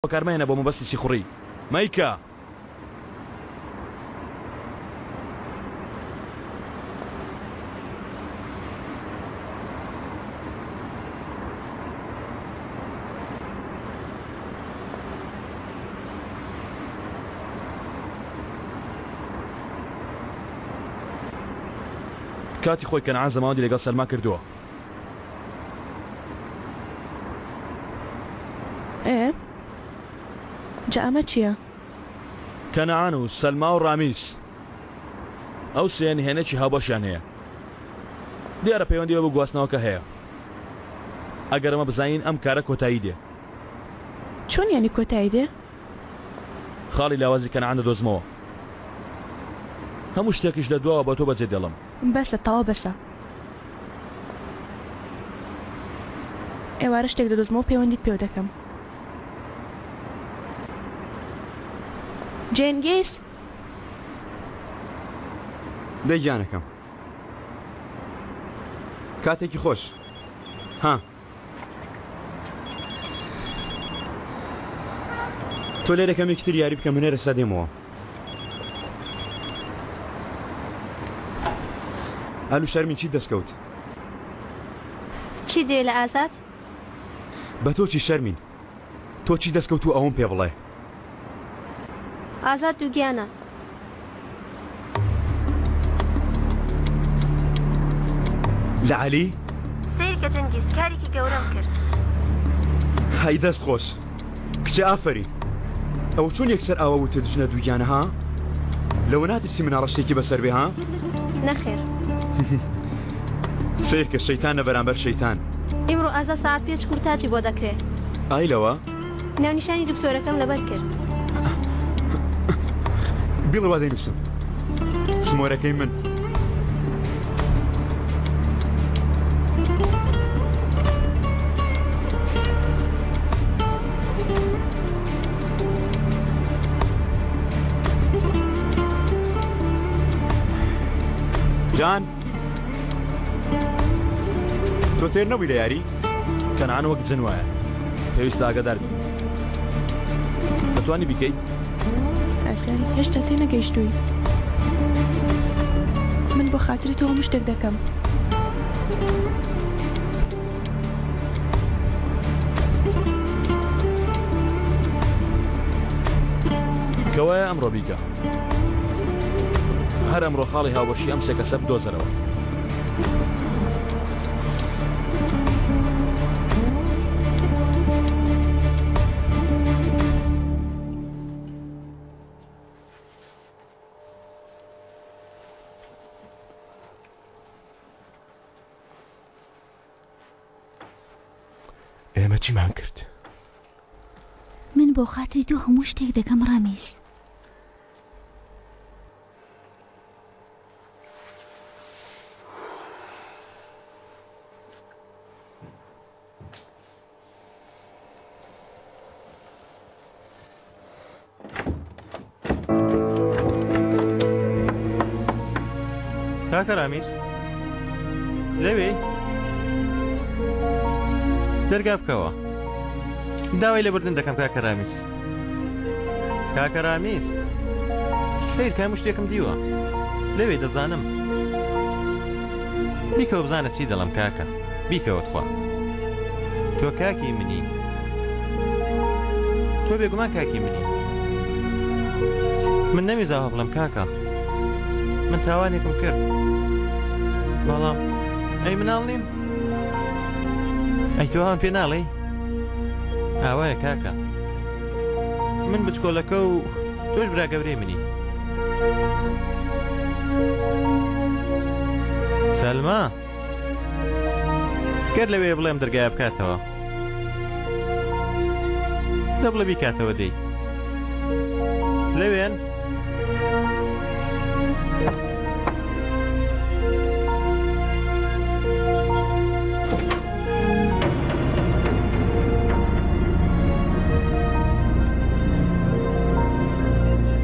بەکارمەهێنە بۆ مەبەستی سیخوڕی. مەیکە! کاتی خۆی کەنعان زەماوەندی لەگەڵ سەلما کردووە. ئێ جا ئەمە چییە؟ کەنعان و سەلما و ڕامیس ئەو سێیە نهێنێکی هاوبەشیان هەیە. دیارە پەیوەندی بە گواستنەوەکە هەیە. ئەگەر ئەمە بزانین ئەم کارە کۆتایی دێ. چۆن یانی کۆتایی دێ؟ خاڵی لاوازی کەنعان دەدۆزمەوە. هەموو شتێکیش لە دواوە بە تۆ بەجێ دێڵم. بەسە تەواو بەسە. ئێوارە شتێک دەدۆزمەوە پەیوەندیت پێوە دەکەم. جێنگیز! دەی گیانەکەم. کاتێکی خۆش. ها. تۆ لێرە کەمێکی تر یاری بکە من ئێرەستا دێمەوە. ئەلو شەرمین چیت دەستکەوت؟ چی دێ لە ئازاد؟ بە تۆ چی شەرمین؟ تۆ چی دەستکەوت و ئەوەم پێ بڵێ. ئازاد دووگیانە. لە عەلی؟ سەیرکە جەنگیز کارێکی گەورەم کرد. هەی دەست خۆش کچێ ئافەرین. ئەوە چۆن یەکسەر ئاوا وتت ژنە دووگیانە ها؟ لەوە ناترسی مناڵە شتێکی بەسەر بێ ها؟ نەخێر. سەیرکە شەیتانە بەرامبەر شەیتان. ئیمڕۆ ئازا سەعات پێنج کورتاجی بۆ دەکرێ. ئای لەوە؟ ناونیشانی دکتۆرەکەم لەبەر کرد. بیڵێ وا دەینووسم. سمۆرەکەی من. جان تۆ تێر نەبووی لە یاری؟ کەنعان وەک جن وایە پێویستە ئاگادار بی دەتوانی بیکەیت؟ ئاسەل هێشتا تێنەگەیشتووی من بۆ خاتری تۆ هەموو شتێک دەکەم. کەوایە ئەمڕۆ بیکە. هەر ئەمڕۆ خاڵی هاوبەشی ئەم سێ کەسە بدۆزەرەوە. ئێمە چیمان کرد؟ من بۆ خاتری تۆ هەموو شتێک دەکەم ڕامیز. کاکە ڕامیز لەوێ دەرگا بکەوە داوای لێبوردن دەکەم کاکە ڕامیز کاکە ڕامیز سیر کە هەموو شتێکم دیوە لەوێ دەزانم بیکەوە بزانە چی دەڵم کاکە بیکەوە تخوا تۆ کاکی منی تۆ بێگومان کاکی منی من نەمیزاوە بڵم کاکە من تاوانێکم کرد بەڵام ئەی مناڵ نیم ئەی تۆ هەم پێ ناڵێی ئاوایە کاکە من بچکۆلەکە و تۆش برا گەورەی منی سەلما گەر لەوێ بڵێم دەرگایە بکاتەوە دەبڵێ بیکاتەوە دەی لەوێن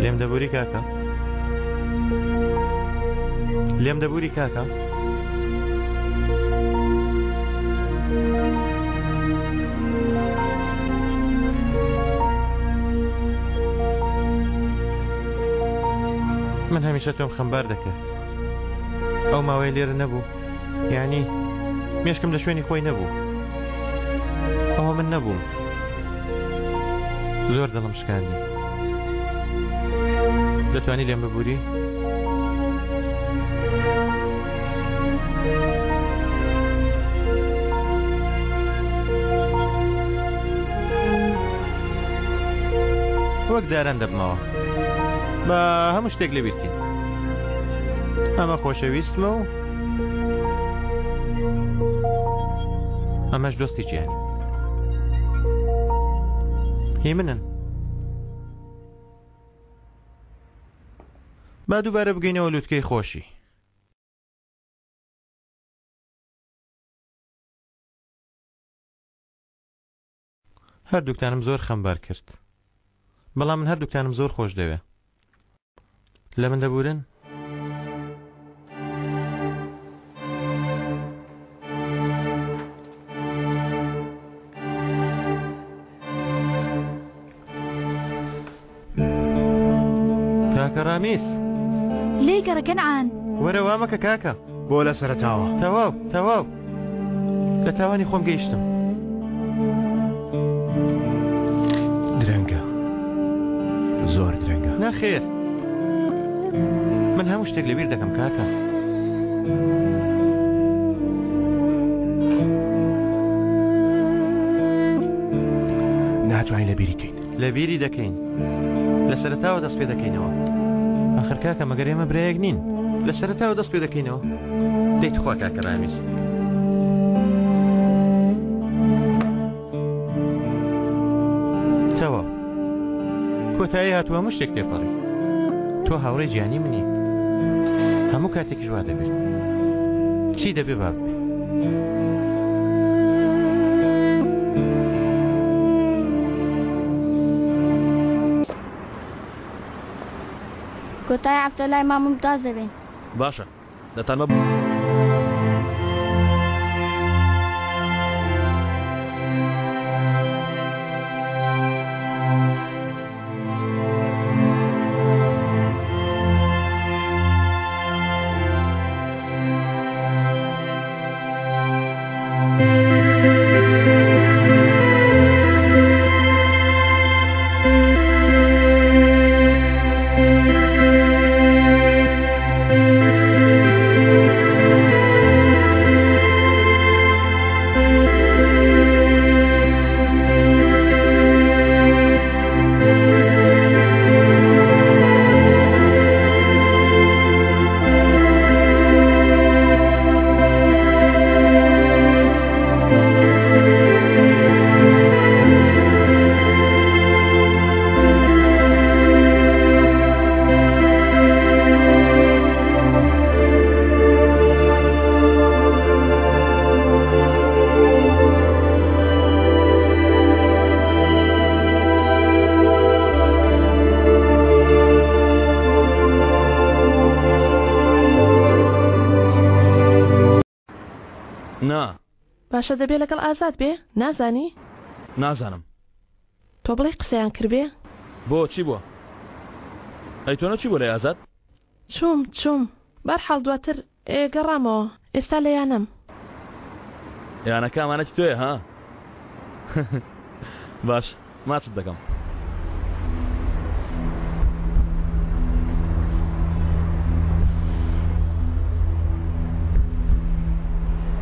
لێم دەبوری کاکە لێم دەبوری کاکە من هەمیشە تۆم خەمبار دەکرد. ئەو ماوەیە لێرە نەبوو. یعنی مێشکم لە شوێنی خۆی نەبوو. ئەوە من نەبووم. زۆر دڵم شکاندی. دەتوانی لێم ببووری؟ وەک جاران دەبمەوە. با هەموو شتێک لەبیرکەین. ئەمە خۆشەویستمە و ئەمەش دۆستی گیانی هی منن. با دووبارە بگەینەوە لوتکەی خۆشی. هەردووکتانم زۆر خەمبار کرد. بەڵام من هەردووکتانم زۆر خۆش دەوێ. لە من دەبورن؟ کاکە ڕامیس. لێی گەڕە کەنعان. وەرە وا مەکە کاکە. بۆ لە سەرەتاوە. تەواو تەواو لە تاوانی خۆم گەیشتم. درەنگە زۆر درەنگە. نەخێر من هەموو شتێک لەبیر دەکەم کاکە. ناتوانین لەبیری کەین. لەبیری دەکەین. لە سەرەتاوە دەست پێ دەکەینەوە. ئاخر کاکە مەگەر ئێمە برایەک نین؟ لە سەرەتاوە دەست پێ دەکەینەوە. دەی تخوا کاکە ڕامیز. تەواو. کۆتایی هاتووە هەموو شتێک تێپەڕی. تۆ هاوڕێی گیانی منی. هەموو کاتێکیش وا دەبێت. چی دەبێ با ببێ. کۆتای هەفتە لای مامم تاز دەبین. باشە دەتانبەم. نا. باشە دەبێ لەگەڵ ئازاد بێ؟ نازانی؟ نازانم. تۆ بڵێی قسەیان کردبێ؟ بۆ چی بووە؟ ئەی تۆ نەچووی بۆ لای ئازاد؟ چووم چووم. بەرحاڵ دواتر ئێ گەڕامەوە. ئێستا لە یانەم. یانەکە ئەمانەتی تۆیە ها؟ باش ماچت دەکەم.